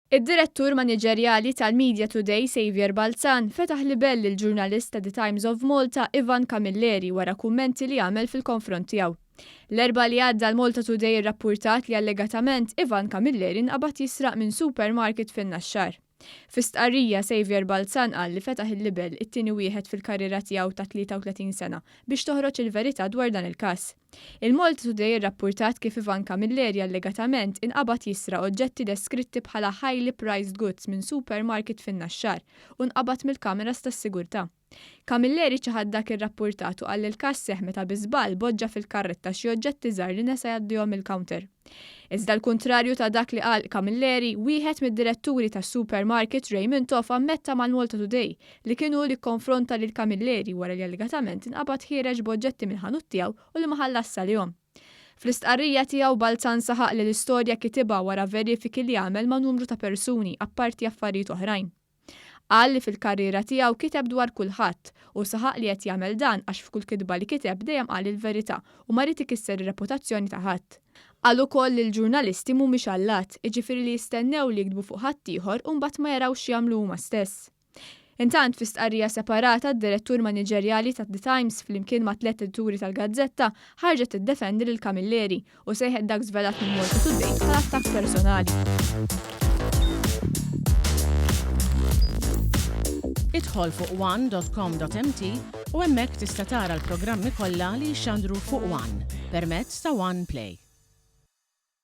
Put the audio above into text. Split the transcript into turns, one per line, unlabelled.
Id-Direttur Maniġerjali tal-Media Today Saviour Balzan fetaħ libell lill-ġurnalist ta' The Times of Malta Ivan Camilleri wara kummenti li għamel fil-konfront tiegħu. L-Erbgħa li għadda l-Malta Today irrappurtat li allegatament Ivan Camilleri nqabad jisraq minn supermarket fin-Naxxar. Fi stqarrija, Saviour Balzan qal li fetaħ il-libell, it-tieni wieħed fil-karriera tiegħu ta' 33 sena, biex toħroġ il-verità dwar dan il-każ. Il-Malta Today irrappurtat kif Ivan Camilleri allegatament inqabad jisraq oġġetti deskritti bħala highly priced goods minn supermarket fin-Naxxar u nqabad mill-kameras tas-sigurtà. Camilleri ċaħad dak irrappurtat u qal li l-każ seħħ meta bi żball boġġa fil-karretta xi oġġetti żgħar li nesa jgħaddihom mill-counter. Iżda l-kuntrarju ta' dak li qal Camilleri, wieħed mid-diretturi tas-supermarket Ray Mintoff ammetta mal-Malta Today li kien hu li kkonfronta lil Camilleri wara li allegatament inqabad ħiereġ b'oġġetti mill-ħanut tiegħu u li ma ħallasx għalihom. Fl-istqarrija tiegħu Balzan saħaq li l-istorja kitibha wara verifiki li għamel ma' numru ta' persuni apparti affarijiet oħrajn. Qal li fil-karriera tiegħu kiteb dwar kulħadd u saħaq li qed jagħmel dan għax f'kull kitba li kiteb dejjem qal il-verità u ma ried ikisser ir-reputazzjoni ta' ħadd. Qal ukoll li l-ġurnalisti mhumiex allat, jiġifieri li jistennew li jiktbu fuq ħaddieħor u mbagħad ma jarawx x'jagħmlu huma stess. Intant, fi stqarrija separata, d-Direttur Maniġerjali ta' The Times flimkien ma' tlett edituri tal-gazzetta ħarġet tiddefendi lil Camilleri u sejħet dak żvelat minn Malta Today bħala attakk personali.
Idħol fuq one.com.mt u hemmhekk tista' tara l-programmi kollha li jixxandru fuq One permezz ta' One Play.